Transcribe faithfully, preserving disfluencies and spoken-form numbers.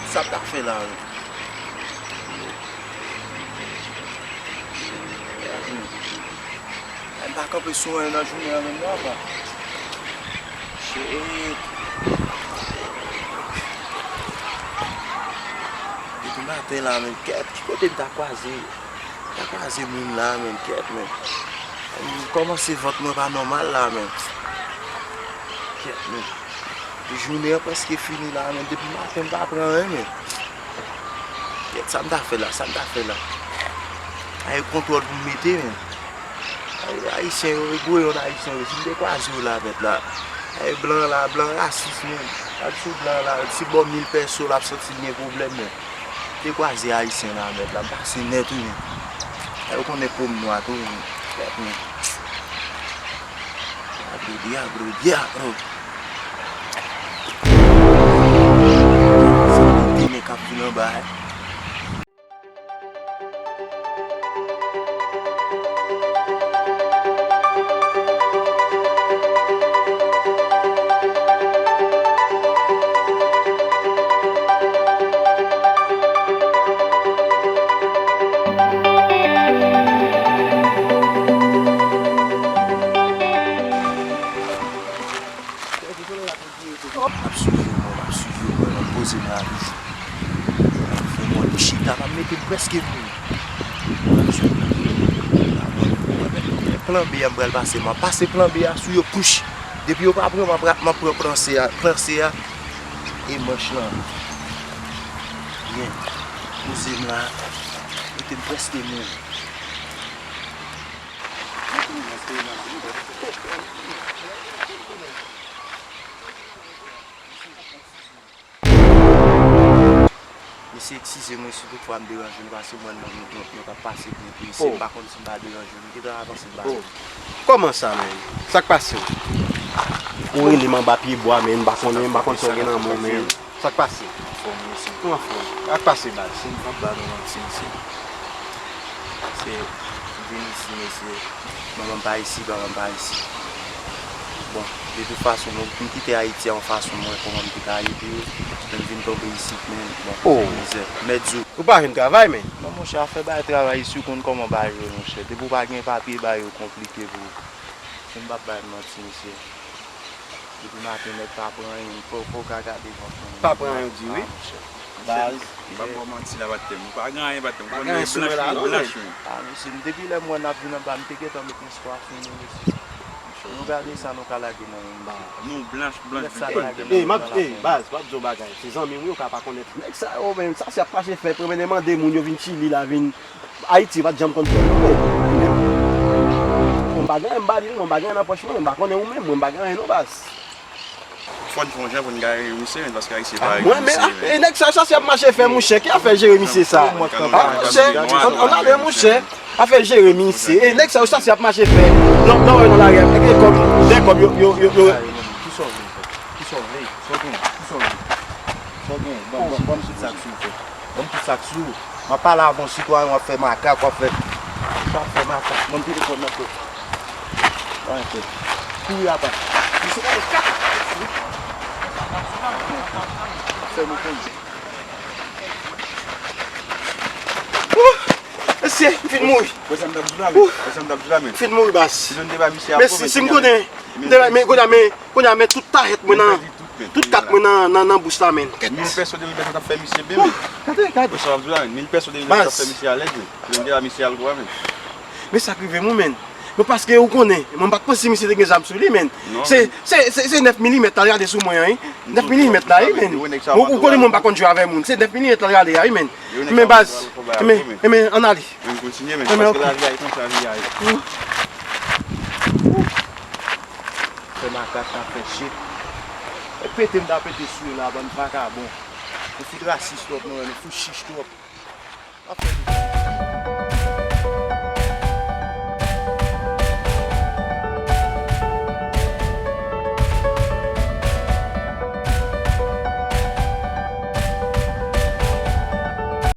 Sa m ta fè la menm? M pa kanpe sou anyen nan jounen an menm non, apa. Shit. Depi maten la menm, kèt, ki kote m ta kwaze? M ta kwaze moun la menm, kèt menm. M kòmanse vant mwen pa nòmal la menm. Kèt menm. Jounen an prèske fini la menm. Depi maten m pa pran anyen menm. Kèt, sa m ta fè la, sa m ta fè la. Ay kontwòl pou m mete menm. Ay, Ayisyen yo, e gwo yon Ayisyen yo, si m te kwaze yo la mèt la. Ay, blan la, blan rasis menm. Gad sou blan la, si bò mil pèso l ap santi l gen pwoblèm menm. M te kwaze Ayisyen la mèt la, m pase nèt wi menm. Ay, yo konnen po m nwa tou menm. Kèt menm. Diablo, diablo, diablo. Sa mete nèg k ap vin anba, eh. M ap swiv yo, mwen, m ap swiv yo, mwen, m ap poze m la toujou. Fè mwen chita, m ap mete m prèske mouri. M ap swiv yo. Mwen, mwen, mwen, plan B a m pral pase, m ap pase plan B a sou yo, pouch. Depi yo pa pran, m ap ra-, m ap pran plan C a, plan C a e manch lan. Byen, poze m la, mete m prèske mouri. Mesye, eskize mwen si toutfwa m deranje nou, paske mwen, nou, nou, nou, nou t ap pase pou, pou isi, m pa konn si m pa deranje nou, m gentan avanse m pase. Kòman sa, menn? Sa k pase w? Ou rele m anba pye bwa, menn, m pa konnen, m pa konn sa w gen nan men w, menn. Sa k pase? Anfòm, mesye. Ou anfòm? Sa k pase, baz? Mesye, m p ap ba nou manti, mesye. Se vin isi, mesye. Manman m pa isi, papa m pa isi. Bon, de tout fason, mwen, m kite Ayiti a yon fason mwen, kòman m te ka ye tou, men m vin tonbe isit, men, bon, mizè. Mèt di w. Ou pa jwenn travay, menn? Non, monchè, afè bay travay isi, ou konn kòman bagay yo ye, monchè. Depi w pa gen papye, bagay yo konplike pou ou. Si m p ap bay manti, mesye. Depi maten nèt pa pran anyen, fò, fò w ka gade vant mwen. Pa pran anyen, w di wi. Ah, monchè. Baz. M p ap ba w manti la, patnè m. Ou pa gen anyen, patnè m. Ou konn blanch, blanch, wi. Ah, mesye, m depi lè m wè n ap vin anba, m te gentan met espwa sou nou, mesye. Nou gade sa nou ka lage nan men m, mesye. Nou blanch, blanch, blanch. Ey, m ap, ey, baz, m ap di w bagay. Se zanmi m wi, ou ka pa konèt. Nèg sa yo, menm, sa se ap mache fè, premye mande moun yo vin Chili la, vin Ayiti pa t janm konn fè l non, men. Mwen m pa gen anyen, m pa di l non, m pa gen anyen nan pòch mwen, m pa konnen ou menm, mwen m pa gen anyen non, baz. Fò n fè yon jan pou n gade misye, men, paske Ayisyen pa rele misye, men. E nèg sa, sa se ap mache fè, monchè, ki afè jere misye sa? Ah, monchè, ann ale, monchè, afè jere misye. E nèg sa, sa se ap mache fè. Non, non, non, lari a, gen kòb, gen kòb, yo, yo, yo, yo. Kisa w vle? Kisa w vle? Kisa w gen? Kisa w gen? Kisa w gen? Ban, ban, ban m tout sa k sou w, frè. Ban m tout sa k sou w. M ap pale avè w, sitwayen, w ap fè makak, w ap fè, w ap fè makak. Ban m telefòn nan, frè. Anyen, frè. Kouri apa. Misye gade kat. Fè nou konn. Wouh! Mesye, m fin mouri. Wè sa m t ap di w la, men. Wè sa m t ap di w la, men. Fin mouri, baz. Si nou te bay misye apre, men, si m konnen, m te bay, men, kounye a, men, kounye a, men, tout tayèt mwen nan, tout kat mwen nan, nan, nan bous la, men. Mil pèso, de mil pèso t ap fè misye byen, men. Gade, gade. Wè sa m ap di w la, men. Mil pèso, de mil pèso t ap fè misye alèz, men. Lè m te la, misye al gwo a, men. Men sa k rive m wi, men. Men paske ou konnen, mwen m pa t panse misye te gen zam sou li, men. Se, se, se, se nèf milimèt la, gade sou mwen an, wi. Nèf milimèt la, wi, men. Ou, ou konnen mwen m pa konn jwe avè moun. Se nèf milimèt la, gade a, wi, men. Men baz, men, men, ann ale. Men kontinye, men, paske lavi a, e konsa li ye. Fè makak, n ap fè shit. E pete m ta pete sou yo la, bann vakabon. Nou fout rasis twòp, nou, nou fout chich twòp. N ap fè nou